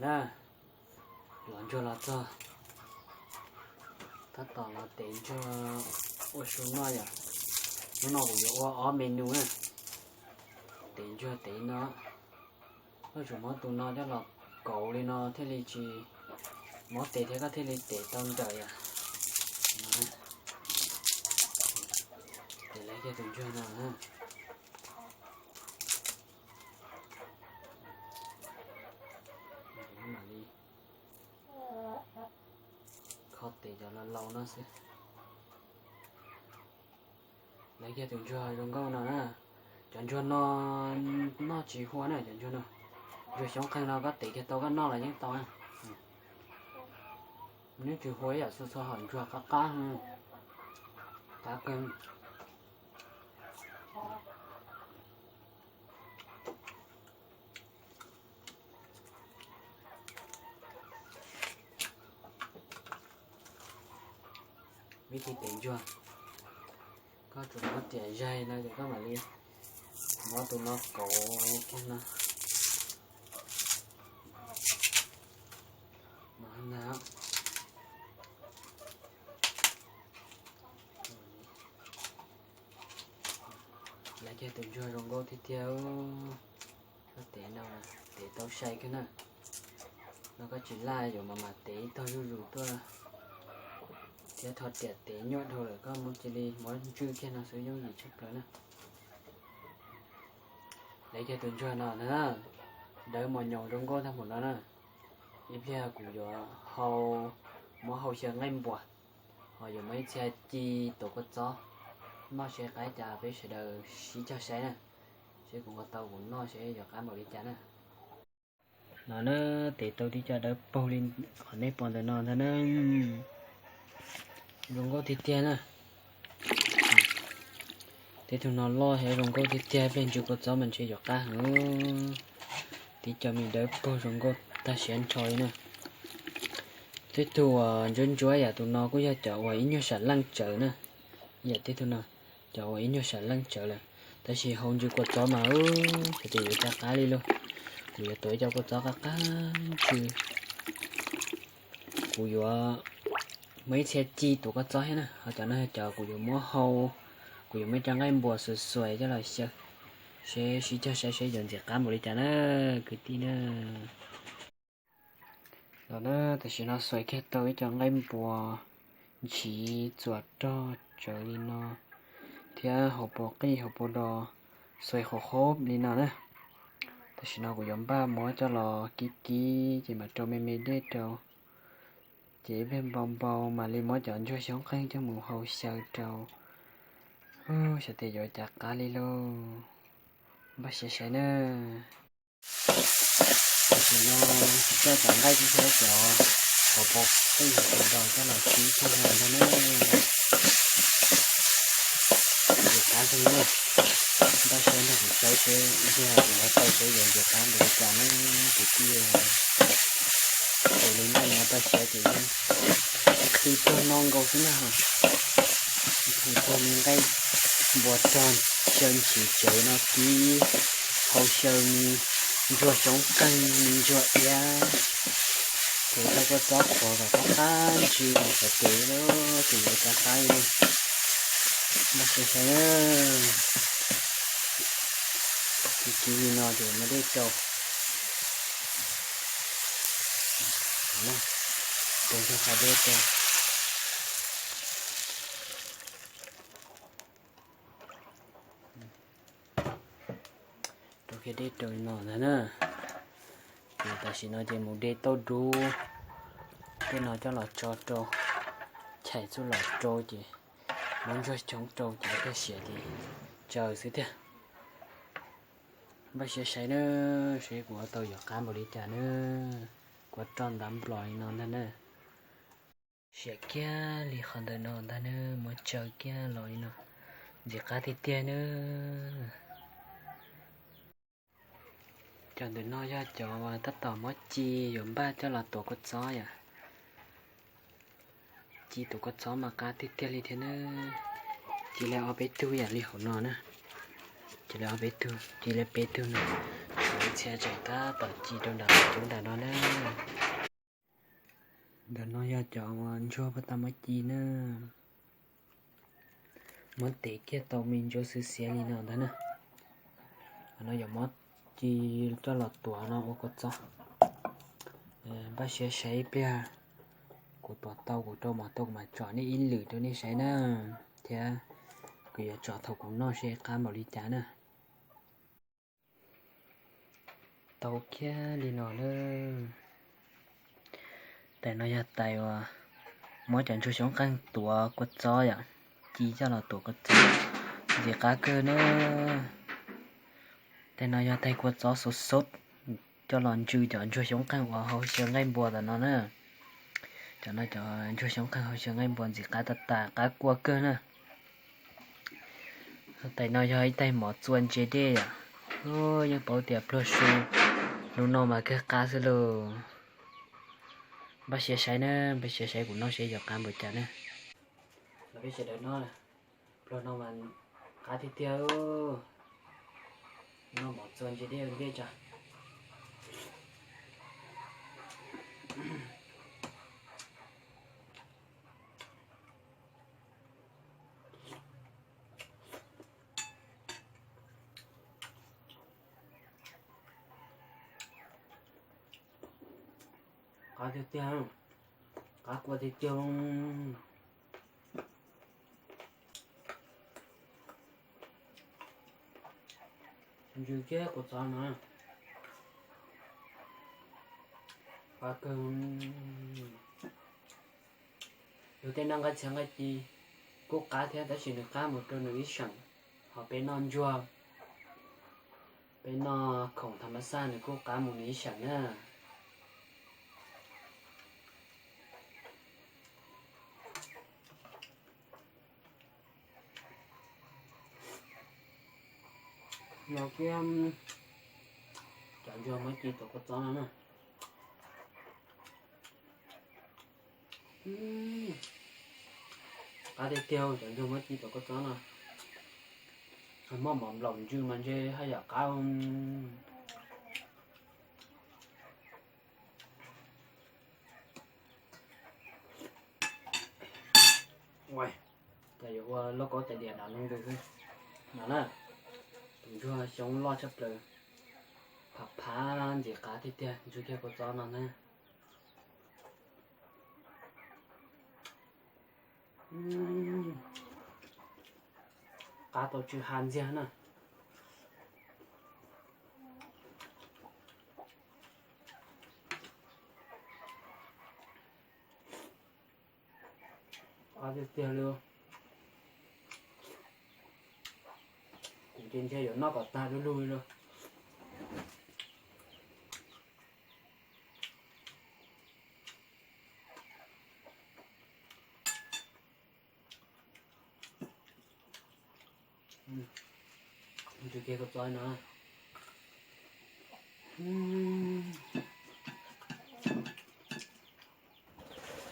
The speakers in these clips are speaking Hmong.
Los ntsuag los txog, tab tom los tev ntsuag ua su noj yom. Hnub no kuv yuav ua ob menu na, tev ntsuag tev no. Koj tsum muab tus no coj los kauv li no thiaj li tsis, muab tev thiab koj thiaj li tev tau nrawm yom. Tev lawv kiag tus ntsuag no na. Mam li kho tev cov laus laus no xwb. Lawv kiag tus ntsuag zoo nkauj no na. Cov ntsuag no noj tsis hua na, cov ntsuag no, ntsuag xyoob qeeg no koj tev kiag tau koj noj los yeej tau na. Nws tsis hua ib yam txhua txhua hom ntsuag qab qab, qab kawg. Vib thib tev ntsuag, koj tsuas muab riam zaig no ces koj mam li muab tus no kauv kiag no. Lawv kiag tus ntsuag zoo nkauj tiag tiag. Koj tev no, tev tau sai kawg na. No koj tsis laj yuav mas mas tev ib tog zuj zus tuaj thiab, tho riam tev nyuaj dhau lawm koj muab cia li muab ntswj kiag no xwb yooj yim tshaj plaws na. Lawv kiag tus ntsuag no na, dawb mos nyoos zoo nkauj tag npaum no na. Ib pliag kuv yuav hau, muab hau xyaw nqaij npuas, ho yuav muaj ib txhia ci tuav kua txob noj seb qab cas, peb sawv daws sib cog saib na, seb kuv ua tau kuv noj seb yuav qab npaum li cas na. No na, tev tau tib co dawb paug li qhov nej pom ntawm no ntag na. Zoo nkauj tiag tiag na. Tib tug no loj thiab zoo nkauj tiag tiag, ib pliag ntsw kua txob mas ntshe yuav qab heev. Tib co me dawb paug zoo nkauj tag siab nrho li na. Tib tug uas ntsuab ntsuab yam tus no kuj yog cov uas ib nyuag sam leej tsawv na. Yam tib tug no, cov uas ib nyuag sam leej tsawv lawm, tab sis hau ntsw kua txob mas xyov tias yuav ua cas qab li lauj. Kuv yuav tuav ib co kua txob qab qab ntsw. Kuv yuav muaj ib txhia ci tuav kua txob thiab na, ho cov no cov kuv yuav muab hau, kuv yuav muab ib co nqaij npuas xuas xuas coj los xyaw, seb sib cog saib seb yuav ntxim qab npaum li cas na kwv tij na. Los na, tam sim no xuas kiag tau ib co nqaij npuas ntshiv txuas rog tsawv li no, thiab hauv paus qij hauv paus dos xuas qhuav qhuav li no na. Tam sim no kuv yuav npaj muab coj los kib kib ces mam rau me me dej rau. Ces ib pliag npau npau mam li muab cov ntsuag xyoob qeeg coj mus hau xyaw rau. Xyov tias yuav ua cas qab li lauj. Npaj siab saib na. Tam sim no coj cov nqaij thiab cov hauv paus qij hauv paus dos coj los kib kiag no ntag na. Ntxim qab heev na. Npaj siab nrog kuv saib seb ib pliag kuv yuav tau seb yuav ntxim qab npaum li cas na kwv tij. Ua li npaj no tau siav ces yeej nqhis puag no nkaus xwb na. Nqhis puag me nqaij npua rog xyaw ntshiv tsawv no kib hau xyaw me ntsuag xyoob qeeg me ntsuag iab. Ces tau kua txob qhuav kom qab qab ntsw xav tias ces yuav ua cas qab li. Npaj siab saib. Kib kib li no ces muab dej rau. Rau kiag qhov dej rau. Rau kiag dej rau li no ntag na. Ces tam sim no ces mus de tauj dub tej no coj los tso rau, chais txuj lom rau ces muab ntsuag xyoob rau ces thiaj siav ces tsaws xwb tiag. Npaj siab saib na, seb kuv ua tau yuav qab npaum li cas na. Kuv roj ntav nplos li no ntag na. Siav kiag li qhov ntawm no ntag na, muab tsaws kiag los li no, ntxim qab tiag tiag na. Cov ntawm no yog cov uas tab tom muab ci yuav npaj coj los tuav kua txob yom. Ci tuav kua txob mas qab tiag tiag li thiab na. Ci li ob peb tug yam li hauv no na. Ci li ob peb tug, ci li peb tug no. Tshuav Txhia tseem qab tom ci rau nram qab cub nram no na. Ntawm no yog cov ntsuag paj tag muab ci na. Muab tev kiag tau me ntsuab xwb xiav li no ntag na. Qhov no yuav muab ci coj los tuav no ua kua txob. Npaj siab saib ib pliag kuv tuav tau kuv rau mov tau kuv mam tsom nej ib lwm rau nej saib na, thiab kuv yuav tsom thaum kuv noj seb qab npaum li cas na. Tau kiag li no na. Tais no yog tais uas muab cov ntsuag xyoob qeej tuav kua txob yom, ci coj los tuav kua txob, ntxim qab kawg na. Tais no yog tais kua txob xov xov, coj los ntsw cov ntsuag xyoob qeej uas hauv xyaw nqaij npua ntawm no na. Cov no cov ntsuag xyoob qeej hauv xyaw nqaij npua ntxim qab tas tas, qab kua kawg na. Tais no yog ib tais mov txua ntse dej yom. Yeej paub tias pluag su, hnub no mas kawg qab xwb lauj. Npaj siab saib na, npaj siab saib kuv noj seb yuav qab npaum cas na. Peb sawv daws noj, pluag no mas qab tiag tiag. Noj mov txua ntse dej ua ntej tso. Qab tiag tiag, qab kua tiag tiag. Ntsw kiag kua txob no, qab kawg. Yus tej noj nqaij txhia nqaij ci kuj qab thiab, tab sis nws qab mus rau nws ib seem. Ho peb noj ntsuag, peb noj khoom tham mas xaj nws kuj qab mus nws ib seem na. Yog kiag cov ntsuag muab ci tuav kua txob no na. Qab tiag tiag cov ntsuag muab ci tuav kua txob no. Muaj mov nplaum ntsw mas ntshe haj yam qab. Ces yuav ua lauj kaub tais diav nram no ntws xwb no na. Tus ntsuag xyoob loj tshaj plaws, phav phav ntxim qab tiag tiag, ntsw kiag kua txob no na. Qab tau tsw ha ntxiag na. Qab tiag tiag li. Kuv ces ntshe yuav noj kom tag du lug li lauj. Ntsw kiag kua txob no.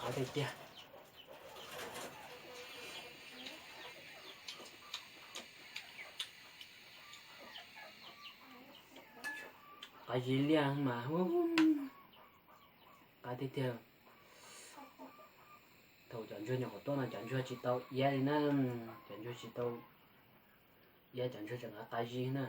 Qab tiag tiag. Qab zib liaj mas, qab tiag tiag. Thaum cov ntsuag nyuam qhuav tuaj no cov ntsuag tsis tau iab li na, cov ntsuag tsis tau iab, cov ntsuag tseem qab zib na.